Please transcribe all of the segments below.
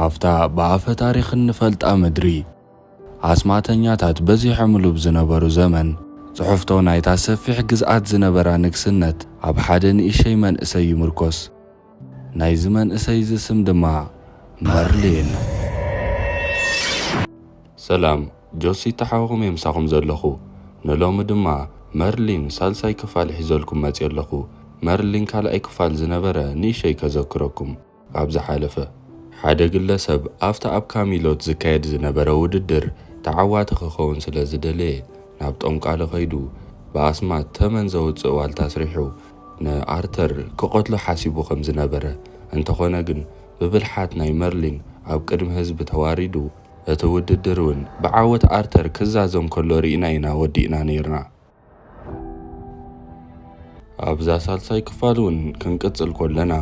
ኣብታ ብኣፈ ታሪኽ እንፈልጣ ምድሪ፣ ኣስማተኛታት በዚሖምሉ ብዝነበሩ ዘመን፣ ጽሑፍቶ ናይታ ሰፊሕ ግዝኣት ዝነበራ ንግስነት ኣብ ሓደ ንእሸይ መንእሰይ ይምርኮስ። ናይዚ መንእሰይ እዚ ስም ድማ መርሊን። ሰላም፣ ጆሲ ተሓውኹም እየ ምሳኹም ዘለኹ። ንሎሚ ድማ መርሊን ሳልሳይ ክፋል ሒዘልኩም መጽየ ኣለኹ። መርሊን ካልኣይ ክፋል ዝነበረ ንእሸይ ከዘክረኩም። ኣብ ዝሓለፈ፣ ሓደ ግለሰብ ኣብቲ ኣብ ካሚሎት ዝካየድ ዝነበረ ውድድር ተዓዋቲ ክኸውን ስለ ዝደለየ፣ ናብ ጠንቋሊ ከይዱ ብኣስማት ተመን ዘውጽእ ዋልታ ኣስሪሑ ንኣርተር ክቐትሎ ሓሲቡ ከም ዝነበረ፣ እንተኾነ ግን ብብልሓት ናይ መርሊን ኣብ ቅድሚ ህዝቢ ተዋሪዱ፣ እቲ ውድድር እውን ብዓወት ኣርተር ክዛዘም ከሎ ርኢና ኢና ወዲእና ነይርና። ኣብዛ ሳልሳይ ክፋል እውን ክንቅጽል ከለና፣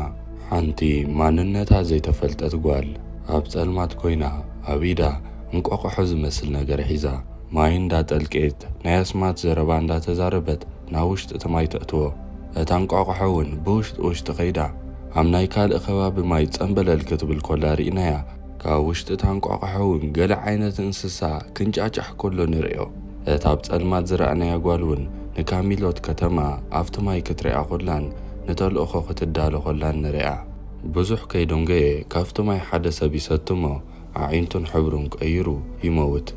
ሓንቲ ማንነታ ዘይተፈልጠት ጓል ኣብ ጸልማት ኮይና፣ ኣብ ኢዳ እንቋቑሖ ዝመስል ነገር ሒዛ፣ ማይ እንዳጠልቄት፣ ናይ ኣስማት ዘረባ እንዳተዛረበት ናብ ውሽጢ እቲ ማይ ተእትዎ። እታ እንቋቑሖ እውን ብውሽጢ ውሽጢ ከይዳ፣ ኣብ ናይ ካልእ ከባቢ ማይ ጸምበለል ክትብል ከላ ርኢናያ። ካብ ውሽጢ እታ እንቋቑሖ እውን ገለ ዓይነት እንስሳ ክንጫጫሕ ከሎ ንርእዮ። እታ ኣብ ጸልማት ዝረኣናያ ጓል እውን ንካሚሎት ከተማ ኣብቲ ማይ ክትሪኣ ከላን ንተልእኾ ክትዳሎ ከላን ንርእያ። ብዙሕ ከይደንጎየ ካብቲ ማይ ሓደ ሰብ ይሰቲ እሞ ኣዒንቱን ሕብሩን ቀይሩ ይመውት።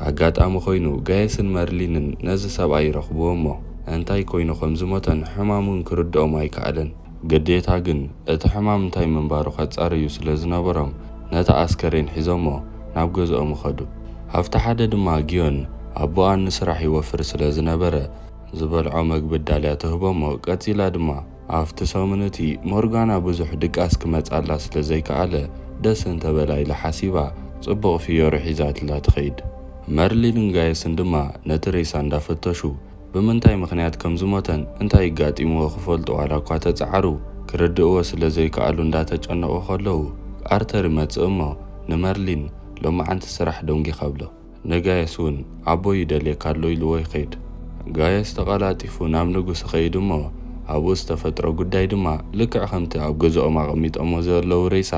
ኣጋጣሚ ኮይኑ ጋየስን መርሊንን ነዚ ሰብኣይ ይረኽብዎ እሞ እንታይ ኮይኑ ከም ዝሞተን ሕማሙን ክርድኦም ኣይከኣለን። ግዴታ ግን እቲ ሕማም እንታይ ምንባሩ ከጻርዩ ስለ ዝነበሮም፣ ነቲ ኣስከሬን ሒዞሞ ናብ ገዝኦም ኸዱ። ኣብቲ ሓደ ድማ ጊዮን ኣቦኣን ንስራሕ ይወፍር ስለ ዝነበረ፣ ዝበልዖ መግቢ ኣዳልያ ትህቦሞ። ቀጺላ ድማ ኣብቲ ሰሙን እቲ ሞርጋና ብዙሕ ድቃስ ክመጻላ ስለ ዘይከኣለ፣ ደስ እንተበላ ኢላ ሓሲባ፣ ጽቡቕ ፍዮሪ ሒዛትላ ትኸይድ። መርሊንን ጋየስን ድማ ነቲ ሬሳ እንዳፈተሹ፣ ብምንታይ ምኽንያት ከም ዝሞተን እንታይ ኣጋጢምዎ ክፈልጡ ዋላ እኳ ተጻዕሩ፣ ክርድእዎ ስለ ዘይከኣሉ እንዳተጨነቑ ከለዉ፣ ኣርተር ይመጽእ እሞ ንመርሊን፣ "ሎማዓንቲ ስራሕ ደንጊኻ" ብሎ። ንጋየስ እውን፣ "ኣቦይ ይደልየካ ኣሎ" ኢልዎ ይኸይድ። ጋየስ ተቐላጢፉ ናብ ንጉስ ይኸይድ እሞ፣ ኣብኡ ዝተፈጥሮ ጉዳይ ድማ ልክዕ ከምቲ ኣብ ገዝኦም ኣቐሚጦሞ ዘለዉ ሬሳ፣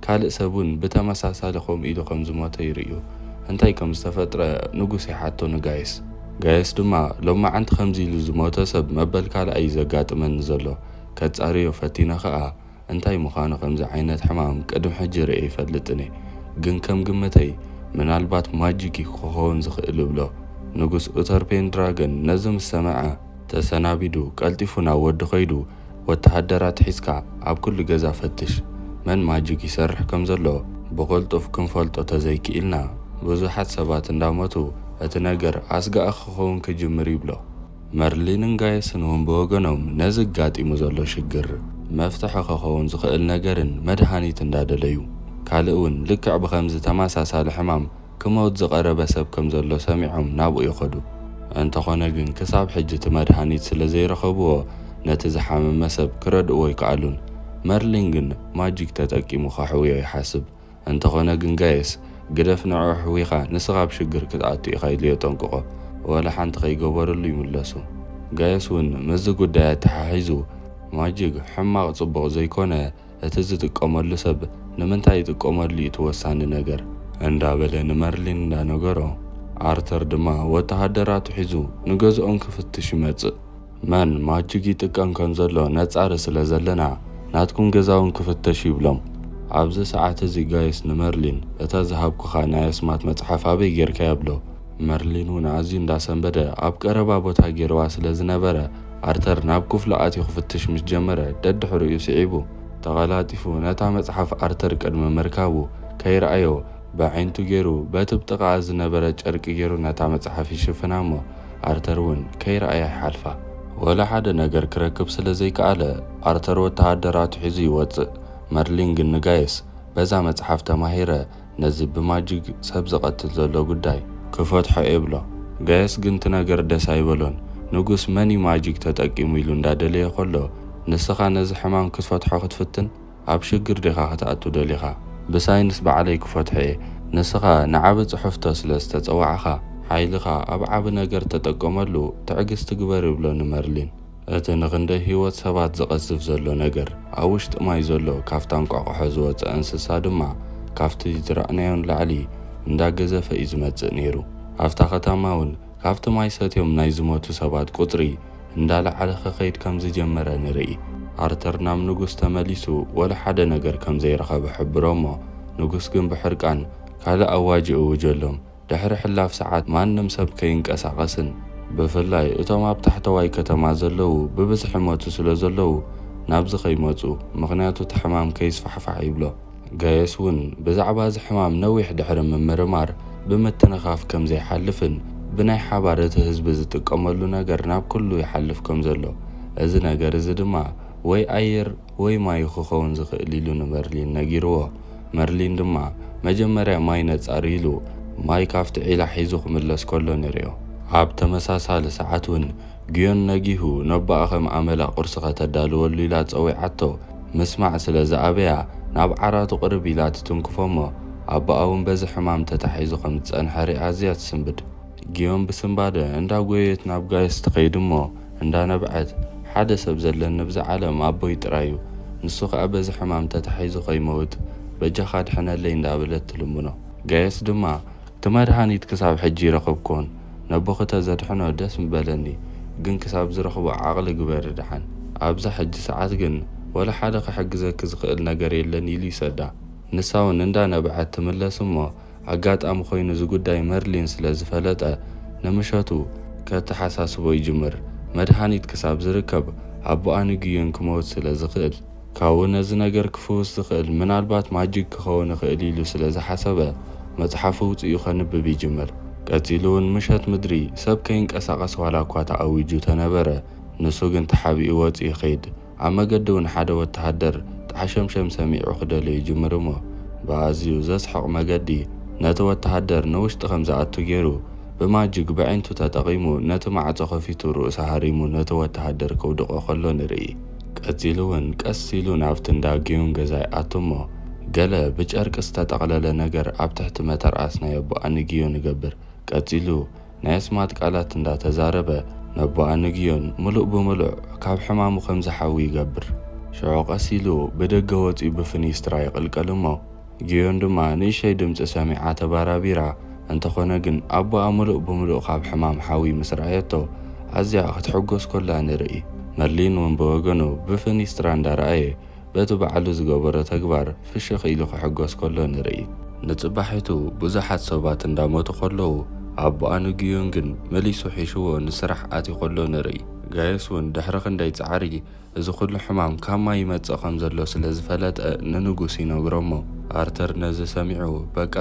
ካልእ ሰብ እውን ብተመሳሳሊ ከምኡ ኢሉ ከም ዝሞተ ይርእዩ። እንታይ ከም ዝተፈጥረ ንጉስ ይሓቶ ንጋየስ። ጋየስ ድማ፣ "ሎማዓንቲ ከምዚ ኢሉ ዝሞተ ሰብ መበል ካልኣይ እዩ ዘጋጥመኒ ዘሎ። ከጻርዮ ፈቲነ ኸኣ፣ እንታይ ምዃኑ ከምዚ ዓይነት ሕማም ቅድሚ ሕጂ ርእየ ኣይፈልጥን እየ። ግን ከም ግምተይ፣ ምናልባት ማጂክ እዩ ክኸውን ዝኽእል" እብሎ። ንጉስ ኡተር ፔንድራገን ነዚ ምስ ሰምዐ፣ ተሰናቢዱ ቀልጢፉ ናብ ወዱ ከይዱ፣ "ወተሃደራት ሒዝካ ኣብ ኩሉ ገዛ ፈትሽ። መን ማጂክ ይሰርሕ ከም ዘሎ ብቕልጡፍ ክንፈልጦ ተዘይክኢልና፣ ብዙሓት ሰባት እንዳሞቱ፣ እቲ ነገር ኣስጋኢ ክኸውን ክጅምር" ይብሎ። መርሊንን ጋየስን እውን ብወገኖም፣ ነዚ ኣጋጢሙ ዘሎ ሽግር መፍትሒ ክኸውን ዝኽእል ነገርን መድሃኒት እንዳደለዩ፣ ካልእ እውን ልክዕ ብኸምዚ ተመሳሳሊ ሕማም ክመውት ዝቐረበ ሰብ ከም ዘሎ ሰሚዖም ናብኡ ይኸዱ። እንተኾነ ግን ክሳብ ሕጂ እቲ መድሃኒት ስለ ዘይረኸብዎ ነቲ ዝሓመመ ሰብ ክረድእዎ ኣይከኣሉን። መርሊን ግን ማጂክ ተጠቂሙ ከሕውዮ ይሓስብ። እንተኾነ ግን ጋየስ፣ "ግደፍ ንዕኡ ኣሕዊኻ ንስኻ ኣብ ሽግር ክትኣቱ ኢኻ" ኢሉ የጠንቅቖ። ወላ ሓንቲ ከይገበረሉ ይምለሱ። ጋየስ እውን ምስዚ ጉዳይ ኣተሓሒዙ፣ "ማጂክ ሕማቕ ጽቡቕ ዘይኮነ፣ እቲ ዝጥቀመሉ ሰብ ንምንታይ ይጥቀመሉ እዩ እቲ ወሳኒ ነገር" እንዳበለ ንመርሊን እንዳነገሮ፣ ኣርተር ድማ ወተሃደራቱ ሒዙ ንገዝኦም ክፍትሽ ይመጽእ። "መን ማጂክ ይጥቀም ከም ዘሎ ነጻሪ ስለ ዘለና፣ ናትኩም ገዛ እውን ክፍተሽ" ይብሎም። ኣብዚ ሰዓት እዚ ጋየስ ንመርሊን፣ "እታ ዝሃብኩኻ ናይ ኣስማት መጽሓፍ ኣበይ ጌርካያ?" ይብሎ። መርሊን እውን ኣዝዩ እንዳሰንበደ ኣብ ቀረባ ቦታ ጌርዋ ስለ ዝነበረ፣ ኣርተር ናብ ክፍሉ ኣትዩ ክፍትሽ ምስ ጀመረ፣ ደድሕሪኡ ስዒቡ ተቐላጢፉ ነታ መጽሓፍ ኣርተር ቅድሚ ምርካቡ ከይረኣዮ፣ ብኣዒንቱ ገይሩ በቲ ብጥቓኣ ዝነበረ ጨርቂ ገይሩ ነታ መጽሓፍ ይሽፍና እሞ፣ ኣርተር እውን ከይረኣያ ይሓልፋ። ወላ ሓደ ነገር ክረክብ ስለ ዘይከኣለ፣ ኣርተር ወተሃደራቱ ሒዙ ይወጽእ። መርሊን ግን ንጋየስ፣ "በዛ መጽሓፍ ተማሂረ፣ ነዚ ብማጂክ ሰብ ዝቐትል ዘሎ ጉዳይ ክፈትሖ እየ" ይብሎ። ጋየስ ግን እቲ ነገር ደስ ኣይበሎን። ንጉስ መን እዩ ማጂክ ተጠቂሙ ኢሉ እንዳደለየ ከሎ፣ "ንስኻ ነዚ ሕማም ክትፈትሖ ክትፍትን? ኣብ ሽግር ዲኻ ክትኣቱ ደሊኻ? ብሳይንስ ባዕለይ ክፈትሖ እየ። ንስኻ ንዓቢ ጽሕፍቶ ስለ ዝተጸዋዕኻ፣ ሓይልኻ ኣብ ዓቢ ነገር ተጠቀመሉ፣ ትዕግስቲ ግበር" ይብሎ ንመርሊን። እቲ ንኽንደይ ህይወት ሰባት ዝቐዝፍ ዘሎ ነገር፣ ኣብ ውሽጢ ማይ ዘሎ ካብታ እንቋቑሖ ዝወጸ እንስሳ ድማ፣ ካብቲ ዝረኣናዮ ንላዕሊ እንዳገዘፈ እዩ ዝመጽእ ነይሩ። ኣብታ ከተማ እውን ካብቲ ማይ ሰትዮም ናይ ዝሞቱ ሰባት ቁጽሪ እንዳለዓለ ክኸይድ ከም ዝጀመረ ንርኢ። ኣርተር ናብ ንጉስ ተመሊሱ ወላ ሓደ ነገር ከም ዘይረኸበ ሕብሮ እሞ፣ ንጉስ ግን ብሕርቃን ካልእ ኣዋጅ ይእውጀሎም። ድሕሪ ሕላፍ ሰዓት ማንም ሰብ ከይንቀሳቐስን ብፍላይ እቶም ኣብ ታሕተዋይ ከተማ ዘለዉ ብብዝሒ ይሞቱ ስለ ዘለዉ ናብዚ ከይመጹ፣ ምኽንያቱ እቲ ሕማም ከይስፋሕፋሕ ይብሎ። ጋየስ እውን ብዛዕባ እዚ ሕማም ነዊሕ ድሕሪ ምምርማር ብምትንኻፍ ከም ዘይሓልፍን ብናይ ሓባር እቲ ህዝቢ ዝጥቀመሉ ነገር ናብ ኩሉ ይሓልፍ ከም ዘሎ፣ እዚ ነገር እዚ ድማ ወይ ኣየር ወይ ማይ ክኸውን ዝኽእል ኢሉ ንመርሊን ነጊርዎ። መርሊን ድማ መጀመርያ ማይ ነጻሪ ኢሉ ማይ ካብቲ ዒላ ሒዙ ክምለስ ከሎ ንርእዮ። ኣብ ተመሳሳሊ ሰዓት እውን ግዮን ነጊሁ ነቦኣ ከም ኣመላ ቁርሲ ከተዳልወሉ ኢላ ጸዊዓቶ ምስማዕ ስለ ዝኣበያ ናብ ዓራቱ ቅርብ ኢላ ትትንክፎ እሞ ኣቦኣ እውን በዚ ሕማም ተታሒዙ ከም ዝጸንሐ ሪኣ ኣዝያ ትስንብድ። ግዮን ብስንባደ እንዳጎየት ናብ ጋይስ ትኸይድ እሞ እንዳነብዐት፣ ሓደ ሰብ ዘለኒ ብዛ ዓለም ኣቦይ ጥራይ እዩ፣ ንሱ ኸኣ በዚ ሕማም ተታሒዙ ከይመውት በጃኻ ድሕነለይ እንዳበለት ትልምኖ። ጋይስ ድማ እቲ መድሃኒት ክሳብ ሕጂ ይረኸብኩዎን፣ ነቦኺ ተዘድሕኖ ደስ ምበለኒ፣ ግን ክሳብ ዝረኽቦ ዓቕሊ ግበሪ ደሓን። ኣብዛ ሕጂ ሰዓት ግን ወላ ሓደ ክሕግዘኪ ዝኽእል ነገር የለን ኢሉ ይሰዳ። ንሳ እውን እንዳነብዐት ትምለስ እሞ ኣጋጣሚ ኮይኑ እዚ ጉዳይ መርሊን ስለ ዝፈለጠ ንምሸቱ ከተሓሳስቦ ይጅምር። መድሃኒት ክሳብ ዝርከብ ኣቦኣ ንግዮን ክመውት ስለ ዝኽእል ካብኡ ነዚ ነገር ክፍውስ ዝኽእል ምናልባት ማጂክ ክኸውን ይኽእል ኢሉ ስለ ዝሓሰበ መጽሓፉ ኣውጺኡ ከንብብ ይጅምር። ቀጺሉ እውን ምሸት ምድሪ ሰብ ከይንቀሳቐስ ዋላ እኳ ተኣዊጁ ተነበረ፣ ንሱ ግን ተሓቢኡ ወጺኡ ይኸይድ። ኣብ መገዲ እውን ሓደ ወተሃደር ጣሕሸምሸም ሰሚዑ ክደልዮ ይጅምር እሞ ብኣዝዩ ዘስሕቕ መገዲ ነቲ ወተሃደር ንውሽጢ ከም ዝኣቱ ገይሩ ብማጂክ ብዒንቱ ተጠቒሙ ነቲ ማዕጾ ከፊቱ ርእሱ ሃሪሙ ነቲ ወተሃደር ከውድቖ ከሎ ንርኢ። ቀጺሉ እውን ቀስ ኢሉ ናብቲ እንዳ ግዮን ገዛ ይኣቱ እሞ ገለ ብጨርቂ ዝተጠቕለለ ነገር ኣብ ትሕቲ መተርኣስ ናይ ኣቦኣ ንግዮን ይገብር። ቀጺሉ ናይ ኣስማት ቃላት እንዳተዛረበ ነቦኣ ንግዮን ምሉእ ብምሉእ ካብ ሕማሙ ከም ዝሓዊ ይገብር። ሽዑ ቀስ ኢሉ ብደገ ወጺኡ ብፍኒስትራ ይቕልቀል እሞ ግዮን ድማ ንእሽተይ ድምጺ ሰሚዓ ተባራቢራ። እንተኾነ ግን ኣቦኣ ምሉእ ብምሉእ ካብ ሕማም ሓዊ ምስ ረኣየቶ ኣዝያ ክትሕጎስ ከላ ንርኢ። መርሊን እውን ብወገኑ ብፍኒስትራ እንዳረኣየ በቲ ባዕሉ ዝገበሮ ተግባር ፍሽኽ ኢሉ ክሕጎስ ከሎ ንርኢ። ንጽባሒቱ ብዙሓት ሰባት እንዳሞቱ ከለዉ ኣቦኣ ንግዮን ግን መሊሱ ሒሽዎ ንስራሕ ኣትዩ ከሎ ንርኢ። ጋየስ እውን ድሕሪ ክንደይ ጻዕሪ እዚ ኩሉ ሕማም ካብ ማይ ይመጽእ ከም ዘሎ ስለ ዝፈለጠ ንንጉስ ይነግሮ እሞ ኣርተር ነዚ ሰሚዑ በቃ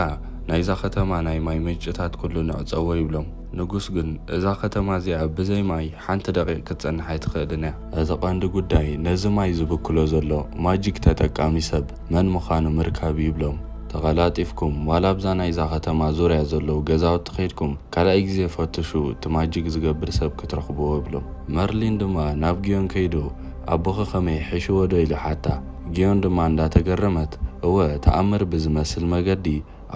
ናይዛ ከተማ ናይ ማይ ምንጭታት ኩሉ ንዕጸዎ ይብሎም። ንጉስ ግን እዛ ከተማ እዚኣ ብዘይ ማይ ሓንቲ ደቂቕ ክትጸንሕ ኣይትኽእልን እያ። እቲ ቀንዲ ጉዳይ ነዚ ማይ ዝብክሎ ዘሎ ማጂክ ተጠቃሚ ሰብ መን ምዃኑ ምርካብ እዩ ይብሎም። ተቐላጢፍኩም ዋላ ኣብዛ ናይዛ ከተማ ዙርያ ዘለዉ ገዛውቲ ከይድኩም ካልኣይ ግዜ ፈትሹ እቲ ማጂክ ዝገብር ሰብ ክትረኽብዎ ይብሎም። መርሊን ድማ ናብ ግዮን ከይዱ ኣቦኺ ከመይ ሒሽዎ ዶ ኢሉ ሓታ። ግዮን ድማ እንዳተገረመት እወ ተኣምር ብዝመስል መገዲ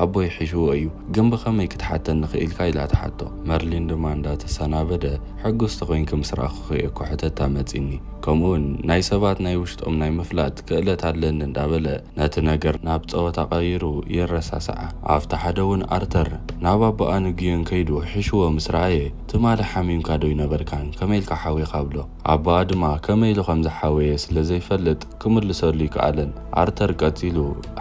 ኣቦይ ሒሽዎ እዩ፣ ግን ብኸመይ ክትሓተኒ ክኢልካ ኢላ ትሓቶ። መርሊን ድማ እንዳተሰናበደ ሕጉስቲ ኮይንኪ ምስ ረኣኹኺ እየ እኮ ሕተታ መጺኒ። ከምኡውን ናይ ሰባት ናይ ውሽጦም ናይ ምፍላጥ ክእለት ኣለኒ እንዳበለ ነቲ ነገር ናብ ጸወታ ቀይሩ የረሳስዓ። ኣብቲ ሓደ እውን ኣርተር ናብ ኣቦኣ ንግዮን ከይዱ ሒሽዎ ምስ ረኣየ ትማሊ ሓሚምካ ዶ ይነበርካን ከመይ ኢልካ ሓዊኻ ብሎ። ኣቦኣ ድማ ከመይ ኢሉ ከም ዝሓወየ ስለ ዘይፈልጥ ክምልሰሉ ይከኣለን። ኣርተር ቀጺሉ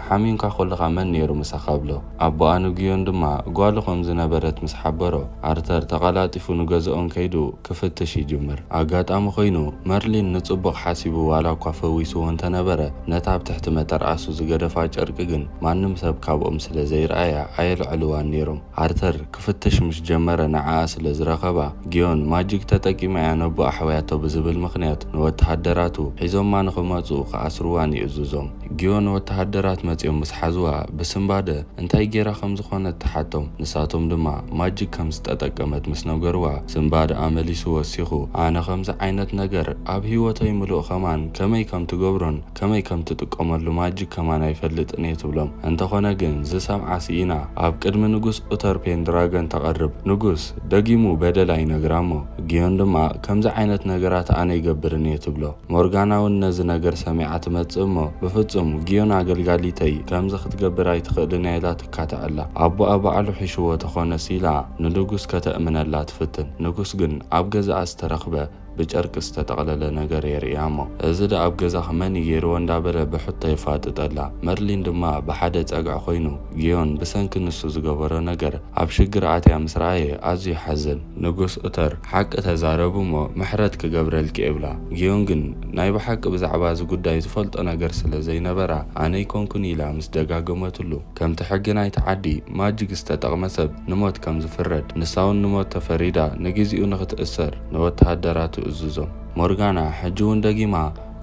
ሓሚምካ ከለኻ መን ነይሩ ምሳኻ ብሎ። ኣቦኣ ንግዮን ድማ ጓሉ ከም ዝነበረት ምስ ሓበሮ ኣርተር ተቐላጢፉ ንገዝኦም ከይዱ ክፍትሽ ይጅምር። ኣጋጣሚ ኮይኑ መርሊን ንጽቡቕ ሓሲቡ ዋላ እኳ ፈዊስዎ እንተነበረ ነታ ኣብ ትሕቲ መተርኣሱ ዝገደፋ ጨርቂ ግን ማንም ሰብ ካብኦም ስለ ዘይረኣያ ኣየልዕልዋን ነይሮም። ኣርተር ክፍትሽ ምስ ጀመረ ንዓኣ ስለ ዝረኸባ ግዮን ማጂክ ተጠቂማ እያ ነቦኣ ኣሕውያቶ ብዝብል ምኽንያት ንወተሃደራቱ ሒዞማ ንኽመጹ ክኣስርዋን ይእዝዞም። ግዮን ወተሃደራት መጺኦም ምስ ሓዝዋ ብስንባደ እንታይ ጌራ ከም ዝኾነት ትሓቶም። ንሳቶም ድማ ማጂክ ከም ዝተጠቀመት ምስ ነገርዋ ስንባደ ኣመሊሱ ወሲኹ ኣነ ከምዚ ዓይነት ነገር ኣብ ህይወተይ ምሉእ ከማን ከመይ ከም ትገብሮን ከመይ ከም ትጥቀመሉ ማጂክ ከማን ኣይፈልጥን እየ ትብሎም። እንተኾነ ግን ዝሰምዓ ስኢና ኣብ ቅድሚ ንጉስ ኡተር ፔንድራገን ተቐርብ። ንጉስ ደጊሙ በደል ኣይነግራ እሞ ግዮን ድማ ከምዚ ዓይነት ነገራት ኣነ ይገብርን እየ ትብሎ። ሞርጋና እውን ነዚ ነገር ሰሚዓ ትመጽእ እሞ ብፍጹም ጊዮን ኣገልጋሊተይ ከምዚ ክትገብር ኣይትኽእልን እያ ኢላ ትካትዐላ። ኣቦኣ ባዕሉ ሒሽዎ ተኾነስ ኢላ ንንጉስ ከተእምነላ ትፍትን። ንጉስ ግን ኣብ ገዛኣ ዝተረኽበ ብጨርቂ ዝተጠቕለለ ነገር የርእያ እሞ፣ "እዚ ደኣ ኣብ ገዛኺ መን እዩ ገይርዎ?" እንዳበለ ብሕቶ የፋጥጠላ። መርሊን ድማ ብሓደ ጸግዒ ኮይኑ፣ ጊዮን ብሰንኪ ንሱ ዝገበሮ ነገር ኣብ ሽግር ኣትያ ምስ ረኣየ ኣዝዩ ይሓዝን። ንጉስ ኡተር፣ "ሓቂ ተዛረቡ እሞ ምሕረት ክገብረልኪ" እብላ። ጊዮን ግን ናይ ብሓቂ ብዛዕባ እዚ ጉዳይ ዝፈልጦ ነገር ስለ ዘይነበራ፣ "ኣነ ኣይኮንኩን" ኢላ ምስ ደጋገመትሉ፣ ከምቲ ሕጊ ናይቲ ዓዲ ማጅግ ዝተጠቕመ ሰብ ንሞት ከም ዝፍረድ፣ ንሳ እውን ንሞት ተፈሪዳ ንግዚኡ ንኽትእሰር ንወተሃደራቱ እዝዞም። ሞርጋና ሕጂ እውን ደጊማ፣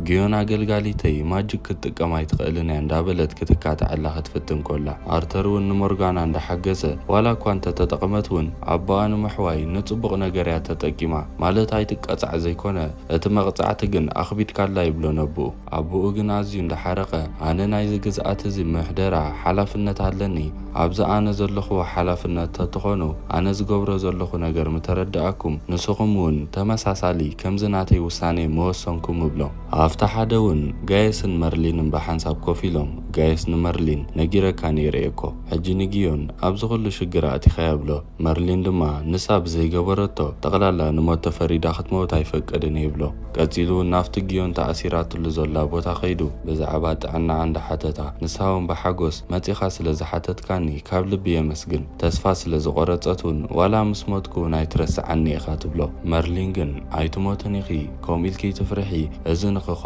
"ጊዮን ኣገልጋሊተይ ማጅግ ክትጥቀም ኣይትኽእልን እያ" እንዳበለት ክትካትዐላ ክትፍትን ኮላ፣ ኣርተር እውን ንሞርጋና እንዳሓገዘ፣ ዋላ እኳ እንተተጠቕመት እውን ኣቦኣ ንምሕዋይ ንጽቡቕ ነገር እያ ተጠቂማ፣ ማለት ኣይትቀጻዕ ዘይኮነ፣ እቲ መቕጻዕቲ ግን ኣኽቢድካላ ይብሎ ነቦኡ። ኣቦኡ ግን ኣዝዩ እንዳሓረቐ፣ "ኣነ ናይዚ ግዝኣት እዚ ምሕደራ ሓላፍነት ኣለኒ። ኣብዚ ኣነ ዘለኹዎ ሓላፍነት ተትኾኑ፣ ኣነ ዝገብሮ ዘለኹ ነገር ምተረዳእኩም፣ ንስኹም እውን ተመሳሳሊ ከምዚ ናተይ ውሳኔ ምወሰንኩም" እብሎ። ኣብቲ ሓደ እውን ጋየስን መርሊንን ብሓንሳብ ኮፍ ኢሎም፣ ጋየስ ንመርሊን፣ "ነጊረካ ነይረ እየ እኮ። ሕጂ ንጊዮን ኣብዚ ኩሉ ሽግር ኣእቲኻያ" እብሎ። መርሊን ድማ ንሳ ብዘይገበረቶ ጠቕላላ ንሞት ተፈሪዳ ክትመውት ኣይፈቅድን እየ ይብሎ። ቀጺሉ እውን ናብቲ ጊዮን ተኣሲራትሉ ዘላ ቦታ ከይዱ ብዛዕባ ጥዕናኣ እንዳሓተታ፣ ንሳ እውን ብሓጎስ፣ "መጺኻ ስለ ዝሓተትካኒ ካብ ልቢ የመስግን። ተስፋ ስለ ዝቖረጸት እውን ዋላ ምስ ሞትኩ እውን ኣይትረስዓኒ ኢኻ" ትብሎ። መርሊን ግን፣ "ኣይትሞትን ኢኺ፣ ከምኡ ኢልኪ ትፍርሒ፣ እዚ ንኽኸውን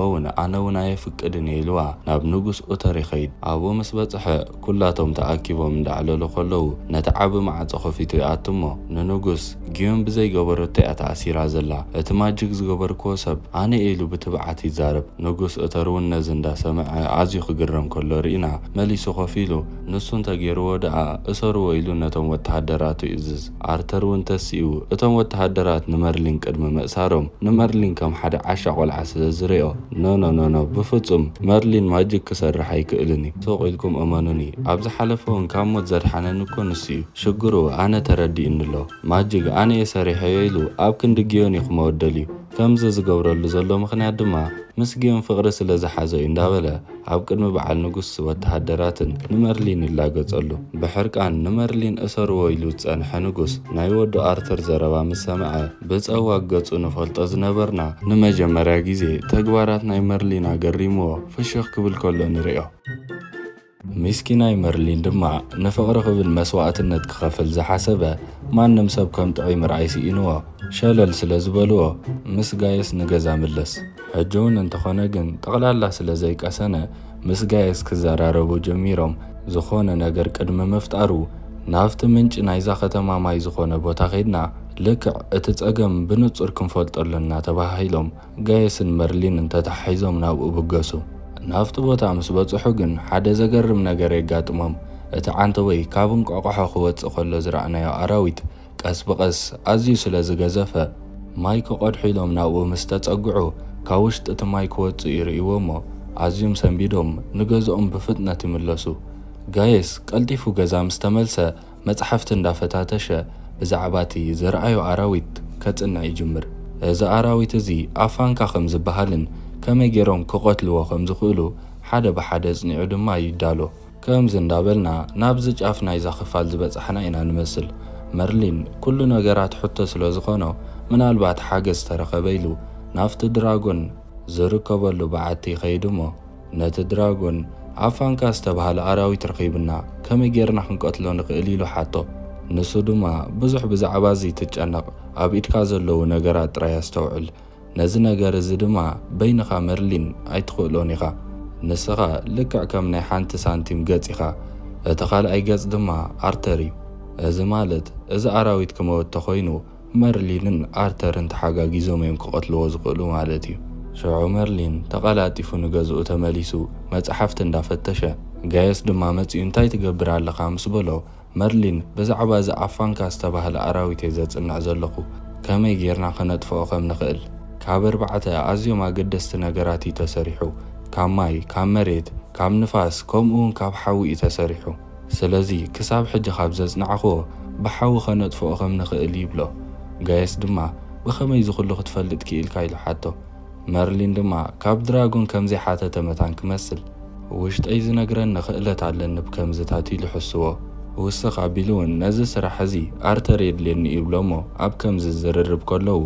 ኣነ እውን ኣየፍቅድን እየ" ኢልዋ ናብ ንጉስ ኡተር ይኸይድ። ኣብኡ ምስ በጽሐ፣ ኩላቶም ተኣኪቦም እንዳዕለሉ ከለዉ፣ ነቲ ዓቢ ማዕጾ ከፊቱ ይኣቱ እሞ፣ ንንጉስ፣ "ጊዮን ብዘይገበረቶ እያ ተኣሲራ ዘላ። እቲ ማጅግ ዝገበርክዎ ሰብ ኣነ እየ" ኢሉ ብትብዓት ይዛረብ። ንጉስ ኡተር እውን ነዚ እንዳሰምዐ ኣዝዩ ክግረም ከሎ ርኢና፣ መሊሱ ኮፍ ኢሉ፣ "ንሱ እንተገይርዎ ደኣ እሰርዎ" ኢሉ ነቶም ወተሃደራቱ ይእዝዝ። ኣርተር እውን ተሲኡ፣ እቶም ወተሃደራት ንመርሊን ቅድሚ ምእሳሮም፣ ንመርሊን ከም ሓደ ዓሻ ቆልዓ ስለ ዝርእዮ፣ "ኖ፣ ኖ፣ ኖ፣ ኖ፣ ብፍጹም መርሊን ማጅክ ክሰርሕ ኣይክእልን እዩ። ሱቕ ኢልኩም እመኑኒ፣ ኣብ ዝሓለፈ እውን ካብ ሞት ዘድሓነኒ እኮ ንሱ እዩ። ሽግሩ ኣነ ተረዲእኒ ኣሎ። ማጅክ ኣነ እየ ሰሪሐዮ" ኢሉ ኣብ ክንዲ ጊዮን እዩ ክመወት ደልዩ። ከምዚ ዝገብረሉ ዘሎ ምኽንያት ድማ ምስ ጊዮን ፍቕሪ ስለ ዝሓዞ እዩ እንዳበለ ኣብ ቅድሚ በዓል ንጉስ ወተሃደራትን ንመርሊን ይላገጸሉ። ብሕርቃን ንመርሊን እሰርዎ ኢሉ ዝጸንሐ ንጉስ ናይ ወዱ ኣርተር ዘረባ ምስ ሰምዐ፣ ብጸዋግ ገጹ ንፈልጦ ዝነበርና ንመጀመርያ ግዜ ተግባራት ናይ መርሊን ኣገሪምዎ ፍሽኽ ክብል ከሎ ንርእዮ። ምስኪናይ መርሊን ድማ ንፍቕሪ ክብል መስዋእትነት ክኸፍል ዝሓሰበ ማንም ሰብ ከም ጥዑይ ምርኣይ ስኢንዎ ሸለል ስለ ዝበልዎ ምስ ጋየስ ንገዛ ምለስ። ሕጂ እውን እንተኾነ ግን ጠቕላላ ስለ ዘይቀሰነ ምስ ጋየስ ክዘራረቡ ጀሚሮም። ዝኾነ ነገር ቅድሚ ምፍጣሩ ናብቲ ምንጪ ናይዛ ከተማ ማይ ዝኾነ ቦታ ከይድና ልክዕ እቲ ጸገም ብንጹር ክንፈልጦ ኣለና ተባሃሂሎም ጋየስን መርሊንን ተተሓሒዞም ናብኡ ብገሱ። ናብቲ ቦታ ምስ በጽሑ ግን ሓደ ዘገርም ነገር የጋጥሞም። እቲ ዓንተወይ ካብ እንቋቑሖ ክወጽእ ከሎ ዝረኣናዮ ኣራዊት ቀስ ብቐስ ኣዝዩ ስለ ዝገዘፈ፣ ማይ ክቐድሑ ኢሎም ናብኡ ምስ ተጸግዑ፣ ካብ ውሽጢ እቲ ማይ ክወጽእ ይርእይዎ እሞ፣ ኣዝዮም ሰንቢዶም ንገዝኦም ብፍጥነት ይምለሱ። ጋየስ ቀልጢፉ ገዛ ምስ ተመልሰ፣ መጽሓፍቲ እንዳፈታተሸ ብዛዕባ እቲ ዝረኣዮ ኣራዊት ከጽንዕ ይጅምር። እዚ ኣራዊት እዚ ኣፋንካ ከም ዝበሃልን ከመይ ገይሮም ክቐትልዎ ከም ዝኽእሉ ሓደ ብሓደ ኣጽኒዑ ድማ ይዳሎ። ከምዚ እንዳበልና ናብዚ ጫፍ ናይዛ ክፋል ዝበጻሕና ኢና ንመስል። መርሊን ኩሉ ነገራት ሕቶ ስለ ዝኾኖ፣ ምናልባት ሓገዝ ተረኸበ ኢሉ ናብቲ ድራጎን ዝርከበሉ በዓቲ ይኸይድ እሞ፣ ነቲ ድራጎን፣ "ኣፋንካ ዝተባህለ ኣራዊት ረኺብና፣ ከመይ ጌርና ክንቀትሎ ንኽእል?" ኢሉ ሓቶ። ንሱ ድማ፣ "ብዙሕ ብዛዕባ እዚ ትጨነቕ፣ ኣብ ኢድካ ዘለዉ ነገራት ጥራይ ኣስተውዕል። ነዚ ነገር እዚ ድማ በይንኻ መርሊን ኣይትኽእሎን ኢኻ። ንስኻ ልክዕ ከም ናይ ሓንቲ ሳንቲም ገጽ ኢኻ። እቲ ካልኣይ ገጽ ድማ ኣርተር እዩ። እዚ ማለት እዚ ኣራዊት ክመውት ተኾይኑ መርሊንን ኣርተርን ተሓጋጊዞም እዮም ክቐትልዎ ዝኽእሉ ማለት እዩ።" ሽዑ መርሊን ተቐላጢፉ ንገዝኡ ተመሊሱ መጽሓፍቲ እንዳፈተሸ፣ ጋየስ ድማ መጺኡ "እንታይ ትገብር ኣለኻ?" ምስ በሎ፣ መርሊን፣ "ብዛዕባ እዚ ኣፋንካ ዝተባህለ ኣራዊት እየ ዘጽንዕ ዘለኹ፣ ከመይ ጌርና ከነጥፍኦ ከም ንኽእል። ካብ ኣርባዕተ ኣዝዮም ኣገደስቲ ነገራት እዩ ተሰሪሑ። ካብ ማይ፣ ካብ መሬት፣ ካብ ንፋስ፣ ከምኡ እውን ካብ ሓዊ እዩ ተሰሪሑ። ስለዚ ክሳብ ሕጂ ካብ ዘጽናዕኽዎ ብሓዊ ከነጥፍኦ ከም ንኽእል" ይብሎ። ጋየስ ድማ፣ "ብኸመይ እዚ ኩሉ ክትፈልጥ ክኢልካ?" ኢሉ ሓቶ። መርሊን ድማ ካብ ድራጎን ከም ዘይሓተተ መታን ክመስል፣ ውሽጠይ ዝነግረኒ ክእለት ኣለኒ ብከምዝታት ኢሉ ሕስዎ። ውስኽ ኣቢሉ እውን ነዚ ስራሕ እዚ ኣርተር የድልየኒ ይብሎ እሞ ኣብ ከምዚ ዝርርብ ከለዉ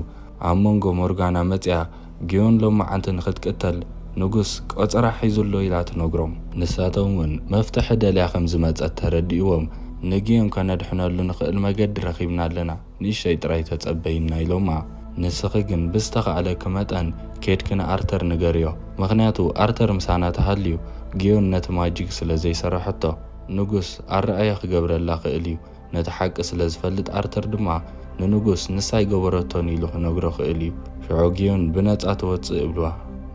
ኣብ መንጎ ሞርጋና መጽያ ጊዮን ሎማዓንቲ ንክትቅተል ንጉስ ቆጸራ ሒዙ ኣሎ ኢላ ትነግሮም። ንሳቶም እውን መፍትሒ ደልያ ከም ዝመጸት ተረዲእዎም ንጊዮን ከነድሕነሉ ንኽእል መገዲ ረኺብና ኣለና፣ ንእሽተይ ጥራይ ተጸበይና ኢሎማ። ንስኺ ግን ብዝተኻእለኪ መጠን ኬድኪ ንኣርተር ንገርዮ፣ ምኽንያቱ ኣርተር ምሳና ተሃልዩ ጊዮን ነቲ ማጂክ ስለ ዘይሰረሐቶ ንጉስ ኣረኣያ ክገብረላ ክእል እዩ። ነቲ ሓቂ ስለ ዝፈልጥ ኣርተር ድማ ንንጉስ ንሳ ኣይገበረቶን ኢሉ ክነግሮ ክእል እዩ። ሽዑ ጊዮን ብነጻ ትወጽእ እብልዋ።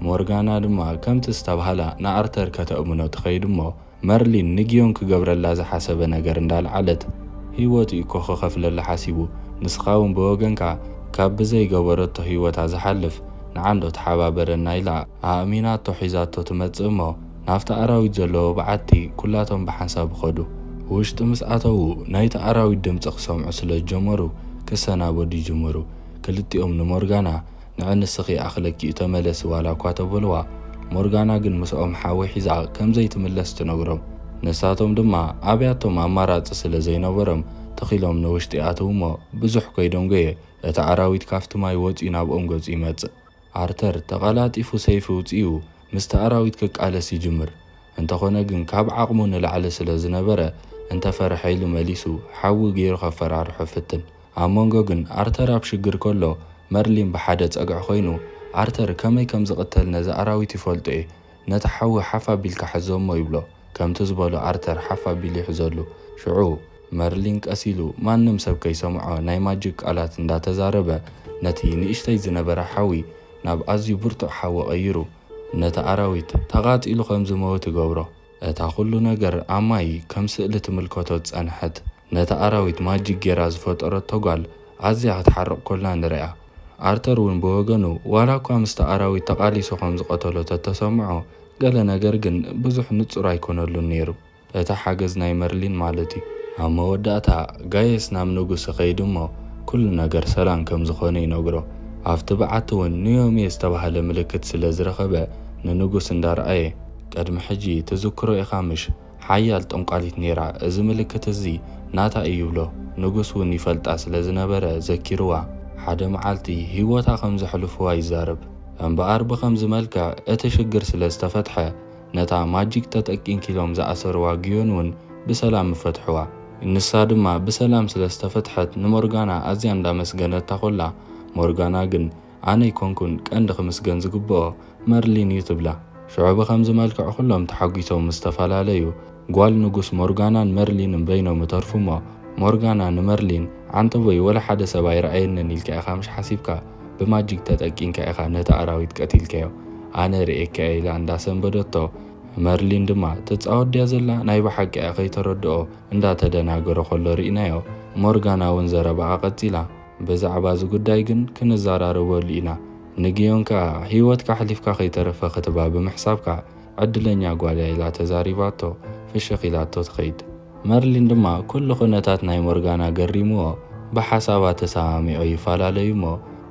ሞርጋና ድማ ከምቲ ዝተባህላ ንኣርተር ከተእምኖ ትኸይድ እሞ መርሊን ንጊዮን ክገብረላ ዝሓሰበ ነገር እንዳልዓለት ህይወቱ እኮ ክኸፍለላ ሓሲቡ፣ ንስኻ እውን ብወገንካ ካብ ብዘይገበረቶ ህይወታ ዝሓልፍ ንዓንዶ ተሓባበረና ኢላ ኣእሚናቶ ሒዛቶ ትመጽእ እሞ ናብቲ ኣራዊት ዘለዎ በዓቲ ኩላቶም ብሓንሳብ ኸዱ። ውሽጢ ምስ ኣተዉ ናይቲ ኣራዊት ድምፂ ክሰምዑ ስለ ዝጀመሩ ክሰናበዱ ይጅምሩ። ክልቲኦም ንሞርጋና ንዕ ንስኺ ኣኽለኪ እዩ ተመለሲ ዋላ እኳ ተበልዋ፣ ሞርጋና ግን ምስኦም ሓዊ ሒዛ ከም ዘይትምለስ ትነግሮም። ንሳቶም ድማ ኣብያቶም ኣማራፂ ስለ ዘይነበሮም ትኺሎም ንውሽጢ ኣትዉ እሞ ብዙሕ ከይደንጎየ እቲ ኣራዊት ካብቲ ማይ ወፂኡ ናብኦም ገፁ ይመፅእ። ኣርተር ተቐላጢፉ ሰይፊ ውፅኡ ምስቲ ኣራዊት ክቃለስ ይጅምር። እንተኾነ ግን ካብ ዓቕሙ ንላዕሊ ስለ ዝነበረ እንተፈርሐ ኢሉ መሊሱ ሓዊ ገይሩ ከፈራርሖ ፍትን። ኣብ መንጎ ግን ኣርተር ኣብ ሽግር ከሎ መርሊን ብሓደ ጸግዒ ኮይኑ ኣርተር ከመይ ከም ዝቕተል ነዚ ኣራዊት ይፈልጦ እየ፣ ነቲ ሓዊ ሓፍ ኣቢልካ ሕዞ እሞ ይብሎ። ከምቲ ዝበሎ ኣርተር ሓፍ ኣቢሉ ይሕዘሉ። ሽዑ መርሊን ቀስ ኢሉ ማንም ሰብ ከይሰምዖ ናይ ማጂክ ቃላት እንዳተዛረበ ነቲ ንእሽተይ ዝነበረ ሓዊ ናብ ኣዝዩ ብርቱዕ ሓዊ ቀይሩ ነቲ ኣራዊት ተቓጺሉ ከም ዝመውት ይገብሮ። እታ ኩሉ ነገር ኣብ ማይ ከም ስእሊ ትምልከቶ ዝጸንሐት ነቲ ኣራዊት ማጂክ ጌራ ዝፈጠረቶ ጓል ኣዝያ ክትሓርቕ ኮላ ንሪኣ። ኣርተር እውን ብወገኑ ዋላ እኳ ምስቲ ኣራዊት ተቓሊሱ ከም ዝቐተሎ ተተሰምዖ ገለ ነገር ግን ብዙሕ ንጹር ኣይኮነሉን ነይሩ። እቲ ሓገዝ ናይ መርሊን ማለት እዩ። ኣብ መወዳእታ ጋየስ ናብ ንጉስ ይኸይድ እሞ ኩሉ ነገር ሰላም ከም ዝኾነ ይነግሮ። ኣብቲ በዓቲ እውን ንዮሜ ዝተባህለ ምልክት ስለ ዝረኸበ ንንጉስ እንዳረኣየ ቅድሚ ሕጂ ትዝክሮ ኢኻ ምሽ ሓያል ጠንቋሊት ነይራ፣ እዚ ምልክት እዚ ናታ እዩ ይብሎ። ንጉስ እውን ይፈልጣ ስለ ዝነበረ ዘኪርዋ ሓደ መዓልቲ ህይወታ ከም ዘሕልፍዋ ይዛረብ። እምበኣር ብኸምዚ መልክዕ እቲ ሽግር ስለ ዝተፈትሐ ነታ ማጂክ ተጠቂንኪ ኢሎም ዝኣሰርዋ ግዮን እውን ብሰላም ይፈትሕዋ። ንሳ ድማ ብሰላም ስለ ዝተፈትሐት ንሞርጋና ኣዝያ እንዳመስገነታ ኮላ ሞርጋና ግን ኣነ ኣይኮንኩን ቀንዲ ክምስገን ዝግብኦ መርሊን እዩ ትብላ። ሽዑ ብኸምዚ መልክዕ ኩሎም ተሓጒሶም ምስ ተፈላለዩ ጓል ንጉስ ሞርጋናን መርሊንን በይኖም ይተርፉ እሞ ሞርጋና ንመርሊን ዓንተቦይ ወላ ሓደ ሰብ ኣይረኣየንን ኢልካ ኢኻ ምሽ ሓሲብካ ብማጂክ ተጠቂንካ ኢኻ ነቲ ኣራዊት ቀቲልካዮ ኣነ ርእየካ እየ ኢላ እንዳሰንበደቶ መርሊን ድማ ትጻወት ድያ ዘላ ናይ ብሓቂ እያ ከይተረድኦ እንዳተደናገረ ከሎ ርኢናዮ። ሞርጋና እውን ዘረባኣ ቀጺላ። ብዛዕባ እዚ ጉዳይ ግን ክንዘራረበሉ ኢና። ንግዮን ከኣ ህይወትካ ኣሕሊፍካ ከይተረፈ ክትባ ብምሕሳብካ ዕድለኛ ጓል እያ ኢላ ተዛሪባቶ ፍሽኽ ኢላቶ ትኸይድ። መርሊን ድማ ኩሉ ኩነታት ናይ ሞርጋና ገሪምዎ ብሓሳባ ተሰማሚዖ ይፈላለዩ እሞ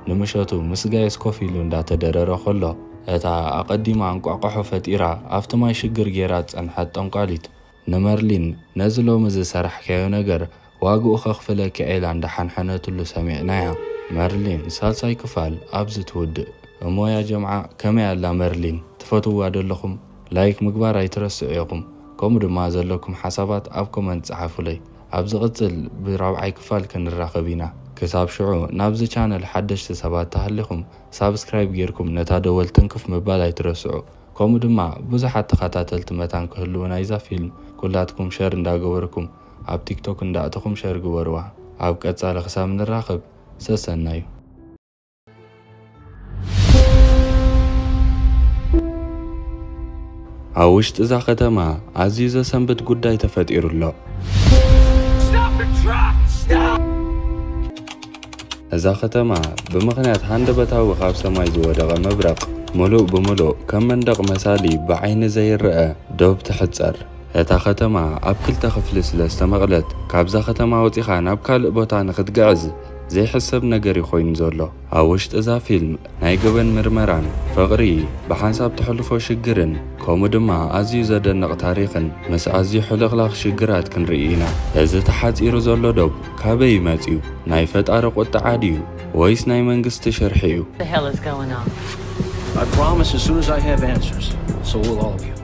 ንምሸቱ ምስ ጋየስ ኮፍ ኢሉ እንዳተደረረ ከሎ እታ ኣቐዲማ እንቋቋሖ ፈጢራ ኣብቲ ማይ ሽግር ጌራ ዝጸንሐት ጠንቋሊት ንመርሊን ነዚ ሎሚ ዝሰራሕካዮ ነገር ዋግኡ ከኽፍለኪ እየ ኢላ እንዳሓንሐነትሉ ሰሚዕናያ። መርሊን ሳልሳይ ክፋል ኣብዚ ትውድእ። እሞ ያ ጀምዓ ከመይ ኣላ መርሊን? ትፈትውዋ ዶ ኣለኹም? ላይክ ምግባር ኣይትረስዑ ኢኹም። ከምኡ ድማ ዘለኩም ሓሳባት ኣብ ኮመንት ጸሓፉለይ። ኣብ ዝቕጽል ብራብዓይ ክፋል ክንራኸብ ኢና። ክሳብ ሽዑ ናብዚ ቻነል ሓደሽቲ ሰባት ተሃሊኹም ሳብስክራይብ ጌርኩም ነታ ደወል ትንክፍ ምባል ኣይትረስዑ። ከምኡ ድማ ብዙሓት ተኸታተልቲ መታን ክህልዉ ናይዛ ፊልም ኩላትኩም ሸር እንዳገበርኩም ኣብ ቲክቶክ እንዳእተኹም ሸር ግበርዋ። ኣብ ቀጻሊ ክሳብ ንራኸብ ሰሰናዩ። ኣብ ውሽጢ እዛ ከተማ ኣዝዩ ዘሰንብድ ጉዳይ ተፈጢሩ ኣሎ። Stop the truck! Stop! እዛ ከተማ ብምኽንያት ሃንደበታዊ ካብ ሰማይ ዝወደቐ መብረቕ ምሉእ ብምሉእ ከም መንደቕ መሳሊ ብዓይኒ ዘይረኣ ዶብ ትሕጸር። እታ ከተማ ኣብ ክልተ ክፍሊ ስለ ዝተመቕለት፣ ካብዛ ከተማ ወጺኻ ናብ ካልእ ቦታ ንኽትግዕዝ ዘይሕሰብ ነገር እዩ ኮይኑ ዘሎ። ኣብ ውሽጢ እዛ ፊልም ናይ ገበን ምርመራን ፍቕሪ፣ ብሓንሳብ ተሕልፎ ሽግርን ከምኡ ድማ ኣዝዩ ዘደንቕ ታሪኽን ምስ ኣዝዩ ሕልኽላኽ ሽግራት ክንርኢ ኢና። እዚ ተሓጺሩ ዘሎ ዶብ ካበይ ይመጽእ እዩ? ናይ ፈጣሪ ቁጥዓ ድዩ ወይስ ናይ መንግስቲ ሽርሒ እዩ? The hell is going on? I promise as soon as I have answers, so will all of you.